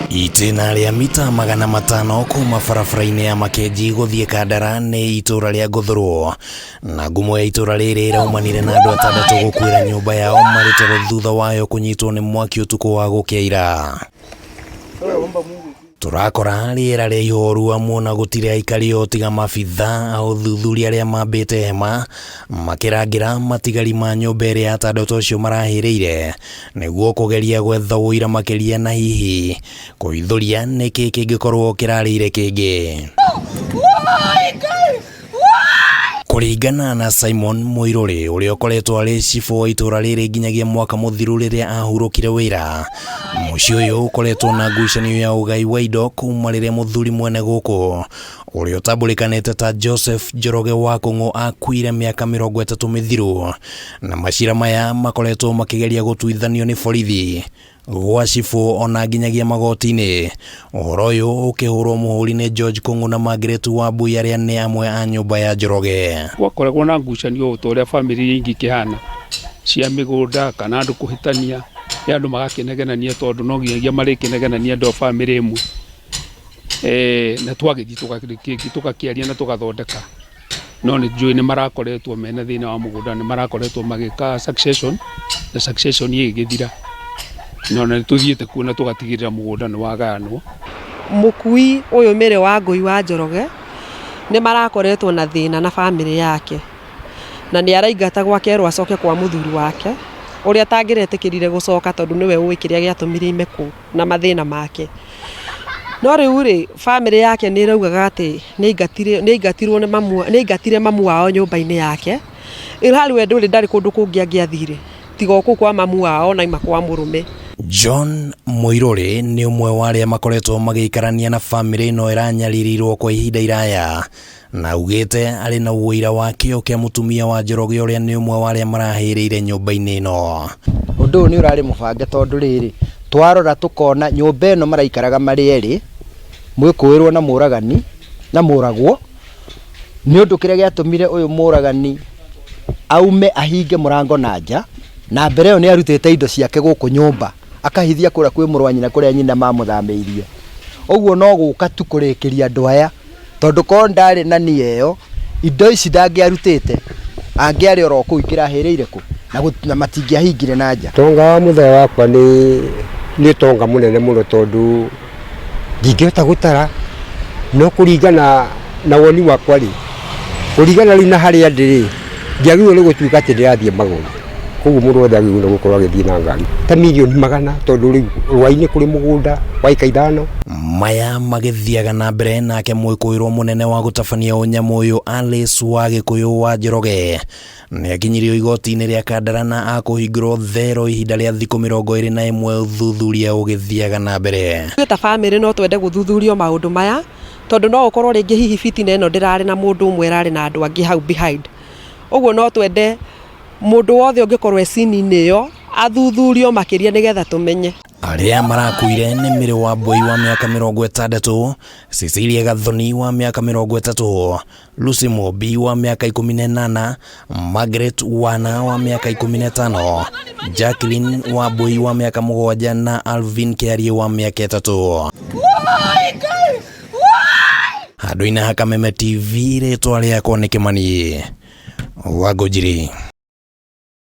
Itĩna rĩa mita 500 kuma barabara-inĩ ya Makenji gũthiĩ Kandara nĩ itũra rĩa Ngũthũrwo, na ngumo ya itũra rĩrĩ ĩraumanire na andũ atandatũ gũkuĩra nyũmba yao marĩ toro thutha wayo kũnyitwo nĩ mwaki ũtukũ wa gũkĩa ira. Tũrakora rĩera rĩa ihoru amu ona gũtirĩ aikari o tiga mabitha a ũthuthuria arĩa mambĩte hema makĩrangĩra matigari ma nyũmba ĩrĩa atandatũ acio marahĩrĩire nĩguo kũgeria gwetha ũira makĩria na hihi kũhithũria nĩkĩ kĩngĩkorwo kĩrarĩire kĩngĩ. Kũringana na Simon Mũirũrĩ ũrĩa ũkoretwo arĩ cibũ wa itũra rĩrĩ nginyagia mwaka mũthiru rĩrĩa ahurũkire wĩra, mũciĩ ũyũ ũkoretwo na ngucanio ya ũgai wa indo kuma rĩrĩa mũthuri mwene gũkũ ũrĩa ũtambũrĩkanĩte ta Joseph Njoroge wa Kũng'ũ akuire mĩaka 30 mĩthiru, na macira maya makoretwo makĩgeria gũtuithanio nĩ borithi gwa cibũ ona nginyagia magoti-inĩ. Ũhoro ũyũ ũkĩhũrwo mũhũri nĩ George Kũng'ũ na Margaret Wambui arĩa nĩ amwe a nyũmba ya Njoroge. Gwakoragwo na ngucanio o ta ũrĩa bamĩrĩ iria ingĩ ikĩhana cia mĩgũnda kana andũ kũhĩtania, nĩ andũ magakĩnegenania tondũ no nginyagia marĩkĩnegenania andũ a bamĩrĩ ĩmwe. Na twagĩthiĩ tũgakĩaria na tũgathondeka. No nĩ njũĩ nĩ marakoretwo mena thĩna wa mũgũnda, nĩ marakoretwo magĩka succession na succession ĩgĩthira. Na ona nĩ tũthiĩte kuo na tũgatigĩrĩra mũgũnda nĩ wagayanwo. Mũkui ũyũ Mary Wangũi wa Njoroge nĩ marakoretwo na thĩna na bamĩrĩ yake, na nĩ araingatagwo akerwo acoke kwa mũthuri wake ũrĩa atangĩretĩkĩrire gũcoka tondũ nĩwe ũĩ kĩrĩa gĩatũmire aime kũu na mathĩna make. No rĩu rĩ, bamĩrĩ yake nĩ ĩraugaga atĩ nĩ aingatirwo nĩ mamu, nĩ aingatire mamu wao nyũmba-inĩ yake. Ĩrarĩ we ndũrĩ ndarĩ kũndũ kũngĩ angĩathire tiga o kũu kwa mamu wao na aima kwa mũrũme. John Mũirũrĩ nĩ ũmwe wa arĩa makoretwo magĩikarania na bamĩrĩ ĩno ĩranyaririrwo kwa ihinda iraya, na augĩte arĩ na ũira wa kĩo kĩa mũtumia wa Njoroge ũrĩa nĩ ũmwe wa arĩa marahĩrĩire nyũmba-inĩ ĩno. Ũndũ ũyũ nĩ ũrarĩ mũbange tondũ rĩrĩ, twarora tũkona nyũmba ĩno maraikaraga marĩ erĩ, mwĩkũĩrwo na mũragani na mũragwo, nĩ ũndũ kĩrĩa gĩatũmire ũyũ mũragani aume ahinge mũrango na nja, na mbere ĩyo nĩ arutĩte indo ciake gũkũ nyũmba, akahithia kũrĩa kwĩ mũrũ wa nyina kũrĩa nyina mamũthamĩirie. Ũguo no gũka tu kũrĩkĩria andũ aya. Tondũ korwo ndarĩ na nia ĩyo, indo ici ndangĩarutĩte, angĩarĩ oro kũu ingĩrahĩrĩire kũ? Na matingĩahingire na nja. Ũtonga wa mũthee wakwa nĩ nĩ ũtonga mũnene mũno tondũ ndingĩhota gũtara, no kũringana na woni wakwa rĩ, kũringana rĩu na harĩa ndĩ rĩ, ndiagĩrĩirwo nĩ gũtuĩka atĩ ndĩrathiĩ magũrũ. Koguo mũndũ wothe agĩrĩirwo nĩ gũkorwo agĩthiĩ na ngari ta mirioni 100 tondũ rĩu rwainĩ kũrĩ mũgũnda wa ĩka 5. Maya magĩthiaga na mbere nake mwĩkũĩrwo mũnene wa gũtabania ũnyamũ ũyũ Alice wa Gĩkũyũ wa Njoroge nĩakinyirio igoti-inĩ rĩa Kandara na akũhingũrwo thero ihinda rĩa thikũ 21 ũthuthuria ũgĩthiaga na mbere. Ithuĩ ta bamĩrĩ no twende gũthuthurio maũndũ maya tondũ no ũkorwo rĩngĩ hihi bitina ĩno ndĩrarĩ na mũndũ ũmwe ĩrarĩ na andũ angĩ hau behind. Ũguo no twende mũndũ wothe ũngĩkorwo e scene-inĩ ĩyo athuthurio makĩria nĩgetha tũmenye. Arĩa marakuire nĩ Mary Wambui wa mĩaka 60, Cecilia Gathoni wa mĩaka 30, Lucy Mũmbi wa mĩaka 18, Margaret Wana wa mĩaka 15, Jacqueline Wambui wa mĩaka 7 na Alvin Kĩarie wa mĩaka 3. Handũ-inĩ ha Kameme TV, rĩtwa rĩakwa nĩ Kĩmani Wangũnjiri.